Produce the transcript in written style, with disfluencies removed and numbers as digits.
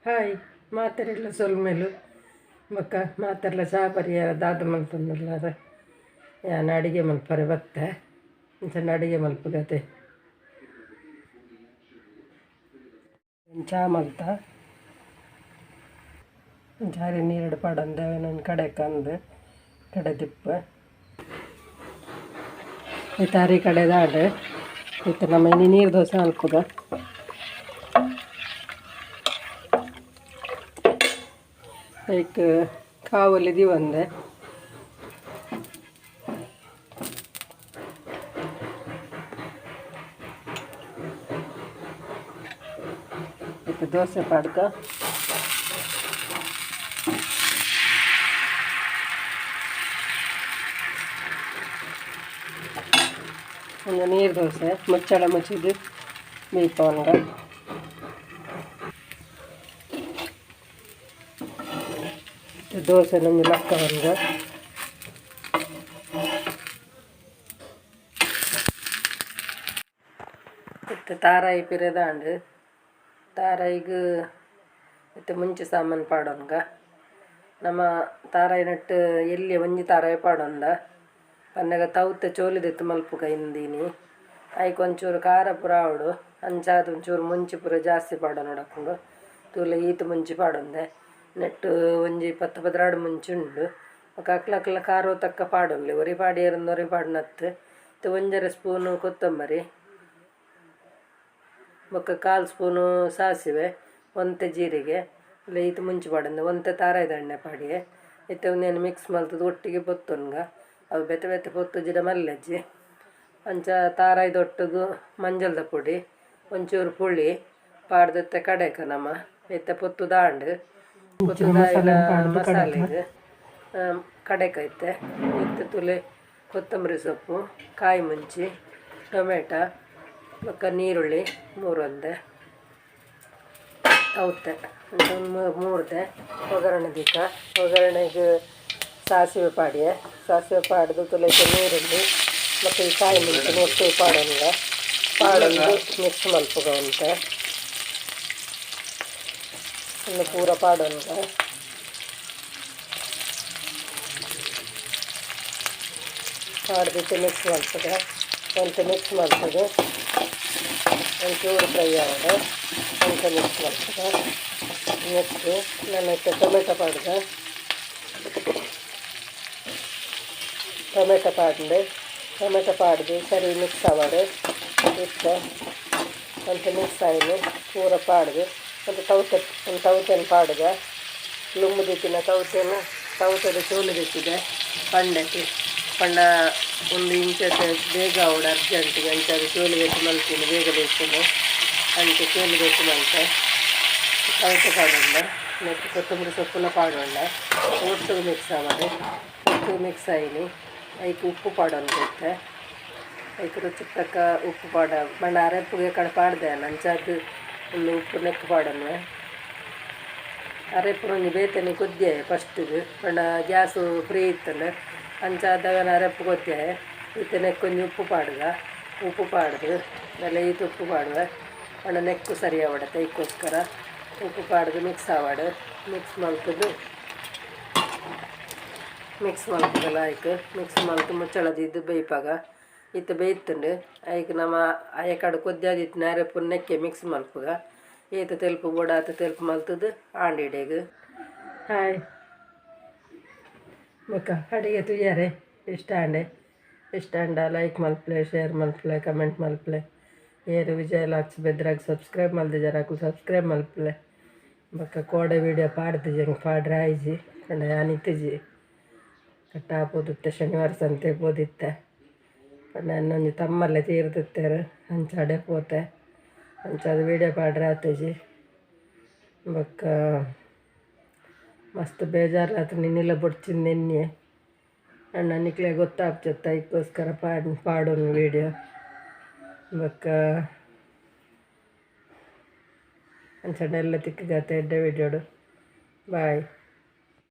Hi ಮಾತೆರೆಲ್ಲ ಸೊಲ್ಮೆಲು ಬೊಕ್ಕ ಮಾತೆರ್ಲ ಚಾ ಪರಿಯಾರ ದಾದ ಮಲ್ತೊಂದುಲ್ಲೆರ್ ಯಾನ್ ಅಡಿಗೆ ಮಲ್ಪರೆ ಬತ್ತೆ ಇಂಚ ಅಡಿಗೆ ಮಲ್ಪುಗತೆ ಚಾ ಮಲ್ತ ಜಾರಿ ನೀರು ಪಾಡಂದೆ ಅವೆನ್ ಕಡೆ ಕಂದು ಕಡೆ ದಿಪ್ಪ ಈ ತಾರಿ ಕಡೆ ದಾಡು ಇತ್ತೆ ನಮ್ಮ ಇನಿ ನೀರು ದೋಸೆ ಮಲ್ಪುಗ ಲೈಕ್ ಕಾವಲಿ ದಿವಂದೆ ಇತ್ತೆ ದೋಸೆ ಪಾಡ್ಕ ಒಂದು ನೀರು ದೋಸೆ ಮುಚ್ಚಳ ಮುಚ್ಚಿದ್ದು ಬೇಯ್ಪವನ್ಗ ದೋಸೆ ನಂಜಿ ಲಕ್ಕವನ್ಗ ಇತ್ತೆ ತಾರಾಯಿ ಪಿರೆದಾಂಡ್ ತಾರಾಯಿಗ್ ಇತ್ತೆ ಮುಂಚೆ ಸಾಮಾನು ಪಾಡೊನ್ಗ ನಮ್ಮ ತಾರಾಯಿ ನಟ್ಟು ಎಲ್ಲಿ ಒಂಜಿ ತಾರಾಯಿ ಪಾಡೊಂದ ಪನ್ನಗ ತೌತೆ ಚೋಲಿದೆತ್ತು ಮಲ್ಪುಗ ಇಂದಿನಿ ಐಕ್ ಒಂಚೂರು ಖಾರ ಪೂರ ಆವಡು ಅಂಚಾದ್ ಒಂಚೂರು ಮುಂಚಿ ಪೂರ ಜಾಸ್ತಿ ಪಾಡೊನೊಡಪುಂಡು ತೂಲೆ ಈತ್ ಮುಂಚಿ ಪಾಡೊಂದೆ ನೆಟ್ಟು ಒಂಜಿ 10 12 ಮುಂಚಿ ಉಂಡು ಬೊಕ ಅಕ್ಲ ಖಾರ ತಕ್ಕ ಪಾಡೊನ್ಲಿ ಒರಿ ಪಾಡಿಯೆರಂದು ಒರಿ ಪಾಡ್ನತ್ತು ಇತ್ತೆ 1.5 ಸ್ಪೂನು ಕೊತ್ತಂಬರಿ ಬೊಕ 1/4 ಸ್ಪೂನು ಸಾಸಿವೆ ಒಂತೆ ಜೀರಿಗೆ ಇಲ್ಲ ಈತ್ ಮುಂಚಿ ಪಾಡೊಂದೆ ಒಂತೆ ತಾರಾಯಿದ ಎಣ್ಣೆ ಪಾಡಿಯೆ ಇತ್ತೆ ಉಂದೆನ್ ಮಿಕ್ಸ್ ಮಲ್ತುದು ಒಟ್ಟಿಗೆ ಪೊತ್ತೊನ್ಗ ಅವು ಬೇತೆ ಬೇತೆ ಪೊತ್ತುಜಿಡ ಮಲ್ಲಜ್ಜಿ ಅಂಚ ತಾರಾಯಿದೊಟ್ಟುಗು ಮಂಜಲ್ದ ಪೊಡಿ ಒಂಚೂರು ಪುಳಿ ಪಾಡ್ದಿತ್ತೆ ಕಡೆಕ ನಮ್ಮ ಇತ್ತೆ ಪೊತ್ತು ದಾಂಡ್ ಪೊತ್ತುದಾಯಿನ ಮಸಾಲೆಗ್ ಕಡೆಕ ಇತ್ತೆ ಇತ್ತೆ ತುಲೆ ಕೊತ್ತಂಬರಿ ಸೊಪ್ಪು ಕಾಯಿ ಮುಂಚಿ ಟೊಮೆಟೊ ಬೊಕ್ಕ ನೀರುಳ್ಳಿ ಮೂರೊಂದೆ ತೌತೆ ಮೂರ್ದೆ ಒಗ್ಗರಣೆ ದೀಕ ಒಗ್ಗರಣೆಗೆ ಸಾಸಿವೆ ಪಾಡಿಯೆ ಸಾಸಿವೆ ಪಾಡ್ದು ತುಲೈತೆ ನೀರುಳ್ಳಿ ಮತ್ತು ಈ ಕಾಯಿ ಮುಂಚಿನ ಒಟ್ಟು ಪಾಡೊನ್ಗ ಪಾಡೊಂದು ಮಿಕ್ಸ್ ಮಲ್ಪುಗ ಒಂತೆ ಒಂದು ಪೂರ ಪಾಡೊನ್ಗ ಪಾಡ್ದಿತ್ತು ಮಿಕ್ಸ್ ಮಲ್ಪುಗ ಒಂತೆ ಮಿಕ್ಸ್ ಮಲ್ಪುದು ಒಂಚೂರು ಫ್ರೈ ಆವಡ್ ಒಂತೆ ಮಿಕ್ಸ್ ಮಲ್ಪುಗ ನೆಕ್ಸ್ಟ್ ನಾನು ಇತ್ತೆ ಟೊಮೆಟೊ ಪಾಡ್ದ ಟೊಮೆಟೊ ಪಾಡ್ಂಡ್ ಟೊಮೆಟೊ ಪಾಡ್ದು ಸರಿ ಮಿಕ್ಸ್ ಆವಡ್ ಇತ್ತೆ ಒಂತೆ ಮಿಕ್ಸ್ ಆಯಿನಿ ಪೂರ ಪಾಡ್ದು ಒಂತೆ ತೌತೆ ಒಂದು ತೌತೆನ್ ಪಾಡುಗ ಲುಂಬುದಿತ್ತಿನ ತೌತೆನ್ ತೌತೆದ ಚೋಲು ದಿತ್ತಿದೆ ಪಂಡಕ್ಕೆ ಪಂಡ ಒಂದು ಇಂಚತೆ ಬೇಗ ಆವಡ್ ಅರ್ಜೆಂಟಿಗೆ ಅಂಚಾದ್ ಚೋಲು ದೆತ್ತ್ ಮಲ್ತಿನಿ ಬೇಗ ಬೇಯ್ಪುಂಡು ಅಂಚ ಚೋಲು ದೆತ್ತ್ ಮಲ್ತೆ ತೌತೆ ಪಾಡೊಂಡೆ ನೆಕ್ಕ್ ಕೊತ್ತಂಬರಿ ಸೊಪ್ಪುಲ ಪಾಡೊಂಡೆ ಒಟ್ಟುಗು ಮಿಕ್ಸ್ ಆವಡ್ ಒಟ್ಟುಗು ಮಿಕ್ಸ್ ಆಯಿನಿ ಐಕ್ ಉಪ್ಪು ಪಾಡೊಂದು ಇತ್ತೆ ಐಕ್ ರುಚಿಗ್ ತಕ್ಕ ಉಪ್ಪು ಪಾಡ ಪಂಡ ಅರೆಪ್ಪುಗೆ ಕಡೆ ಪಾಡ್ದೆ ಅಂಚಾದ್ ಒಂದು ಉಪ್ಪು ನೆಕ್ಕ್ ಪಾಡೊನ್ವೆ ಅರೆಪ್ಪು ಒಂಜಿ ಬೇತೆನೆ ಕೊದ್ದಿಯೆ ಫಸ್ಟಿಗೆ ಪಂಡ ಗ್ಯಾಸು ಫ್ರೀ ಇತ್ತಂಡ್ ಅಂಚಾದ್ ಅವೆನ್ ಅರೆಪ್ಪು ಕೊದ್ದಿಯೆ ಇತ್ತೆ ನೆಕ್ಕ್ ಒಂಜಿ ಉಪ್ಪು ಪಾಡುಗ ಉಪ್ಪು ಪಾಡ್ದು ಬೊಕ ಈತ್ ಉಪ್ಪು ಪಾಡುವೆ ಪಂಡ ನೆಕ್ಕು ಸರಿ ಆವಡತ್ತೆ ಐಕ್ಕೋಸ್ಕರ ಉಪ್ಪು ಪಾಡ್ದು ಮಿಕ್ಸ್ ಆವಡ್ ಮಿಕ್ಸ್ ಮಲ್ತುದು ಮಿಕ್ಸ್ ಮಲ್ಪುಗಲ ಐಕ್ ಮಿಕ್ಸ್ ಮಲ್ತು ಮುಚ್ಚಳ ದೀದ್ ಬೇಯ್ಪಾಗ ಇತ್ತೆ ಬೇಯ್ತುಂಡು ಐಕ್ ನಮ ಅಯಕಡ್ ಕೊದ್ದಿಯದಿತ್ತಿನ ಅರೆಪ್ಪು ನೆಕ್ಕೆ ಮಿಕ್ಸ್ ಮಲ್ಪುಗ ಏತ್ ತೆಲ್ಪು ಬೋಡಾತ್ ತೆಲ್ಪು ಮಲ್ತುದು ಆಂಡ್ ಇಡೆಗ್ ಹಾಯ್ ಬೊಕ ಅಡಿಗೆ ತೂಯರೆ ಇಷ್ಟ ಆಂಡೆ ಇಷ್ಟ ಆಂಡ ಲೈಕ್ ಮಲ್ಪುಲೆ ಶೇರ್ ಮಲ್ಪುಲೆ ಕಮೆಂಟ್ ಮಲ್ಪುಲೆ ಏರು ವಿಜಯ ಲಾಕ್ಸ್ ಬೆದ್ರಾಗ್ ಸಬ್ಸ್ಕ್ರೈಬ್ ಮಲ್ದಿಜರ ಅಕುಲು ಸಬ್ಸ್ಕ್ರೈಬ್ ಮಲ್ಪುಲೆ ಬೊಕ ಕೋಡೆ ವೀಡಿಯೋ ಪಾಡ್ದಿಜಿ ಎಂಕ್ ಪಾಡ್ರೆ ಆಯ್ಜಿ ಪಂಡ ಯಾನ್ ಇತ್ತಿಜಿ ಕಟ್ಟ ಪೋದಿತ್ತೆ ಶನಿವಾರ ಸಂತೆ ಪೋದಿತ್ತೆ ಪಂಡ ಎನ್ನೊಂಜಿ ತಮ್ಮಲೆ ತೀರ್ದಿತ್ತೆರ್ ಅಂಚ ಅಡೆ ಪೋತೆ ಅಂಚಾದ್ ವೀಡಿಯೋ ಪಾಡ್ರೆ ಆತಿಜಿ ಬೊಕ್ಕ ಮಸ್ತ್ ಬೇಜಾರ್ ಆತುಂಡು ಇನಿಲ ಬೊಡ್ಚಿಂದು ಎನ್ನಿಯೆ ಅಂಡ ನಿಕ್ಲೆಗ್ ಗೊತ್ತಾಪುಜತ್ತ ಐಕ್ಕೋಸ್ಕರ ಪಾಡೊನು ವೀಡಿಯೋ ಬೊಕ್ಕ ಅಂಚನೆ ಎಲ್ಲ ತಿಕ್ಕುಗತೆ ಎಡ್ಡೆ ವೀಡಿಯೋಡು ಬಾಯ್.